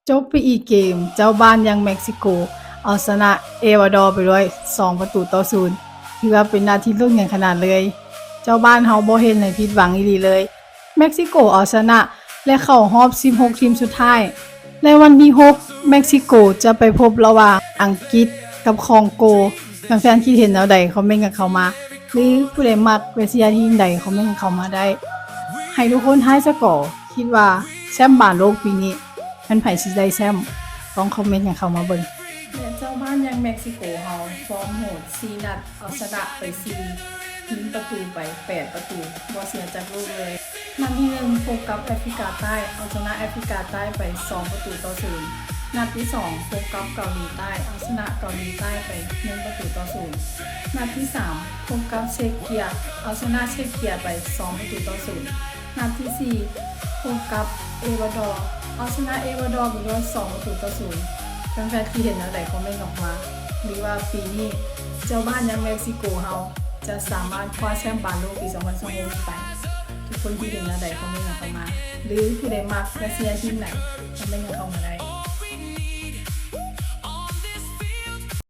ຈົບໄປອີກເກມ ເຈົ້າບ້ານຢ່າງເມັກຊິໂກ ເອົາຊະນະເອກວາດໍໄປດ້ວຍສອງປະຕູຕໍ່ສູນ ຖືວ່າເປັນນັດທີ່ລຸ້ນກັນຂະໜາດເລີຍ. ເຈົ້າບ້ານເຮົາບໍ່ເຮັດໃຫ້ຜິດຫວັງອີ່ຫຼີເລີຍ. ເມັກຊິໂກເອົາຊະນະ ແລະ ເຂົ້າຮອບສິບຫົກທີມສຸດທ້າຍ. ໃນວັນທີຫົກ ເມັກຊິໂກຈະໄປພົບລະຫວ່າງອັງກິດກັບຄອງໂກ. ແຟນໆຄິດເຫັນແນວໃດ ຄອມເມັນກັນເຂົ້າມາ ຫຼື ຜູ້ໃດມັກ ແລະ ເຊຍທີມໃດ ຄອມເມັນກັນເຂົ້າມາໄດ້. ໃຫ້ທຸກຄົນທາຍສະກໍ ຄິດວ່າແຊ້ມບານໂລກປີນີ້ ແມ່ນໃຜຊິໄດ້ແຊ້ມ? ລອງຄອມເມັນກັນເຂົ້າມາເບິ່ງ. ແລະ ເຈົ້າບ້ານຢ່າງເມັກຊິໂກເຮົາ ຟອມໂຫດ ສີ່ນັດ ເອົາຊະນະໄປສີ່ ຍິງປະຕູໄປແປດປະຕູ ບໍ່ເສຍຈັກລູກເລີຍ. ນັດທີໜຶ່ງ ພົບກັບແອຟຣິກາໃຕ້ ເອົາຊະນະແອຟຣິກາໃຕ້ໄປສອງປະຕູຕໍ່ສູນ. ນັດທີສອງ ພົບກັບເກົາຫຼີໃຕ້ ເອົາຊະນະເກົາຫຼີໃຕ້ໄປໜຶ່ງປະຕູຕໍ່ສູນ. ນັດທີສາມ ພົບກັບເຊັກເກຍ ເອົາຊະນະເຊັກເກຍໄປສອງປະຕູຕໍ່ສູນ. ນັດທີສີ່ ພົບກັບເອກວາດໍ ເອົາຊະນະເອກວາດໍໄປດ້ວຍສອງປະຕູຕໍ່ສູນ. ແຟນໆຄິດເຫັນແນວໃດ ຄອມເມັນອອກມາ ຫຼືວ່າປີນີ້ເຈົ້າບ້ານຢ່າງເມັກຊິໂກເຮົາ ຈະສາມາດຄວ້າແຊ້ມບານໂລກປີສອງພັນຊາວຫົກນີ້ໄປ? ທຸກຄົນຄິດເຫັນແນວໃດ ຄອມເມັນກັນເຂົ້າມາ ຫຼື ຜູ້ໃດມັກ ແລະ ເຊຍທີມໃດ ຄອມເມັນກັນເຂົ້າມາໄດ້.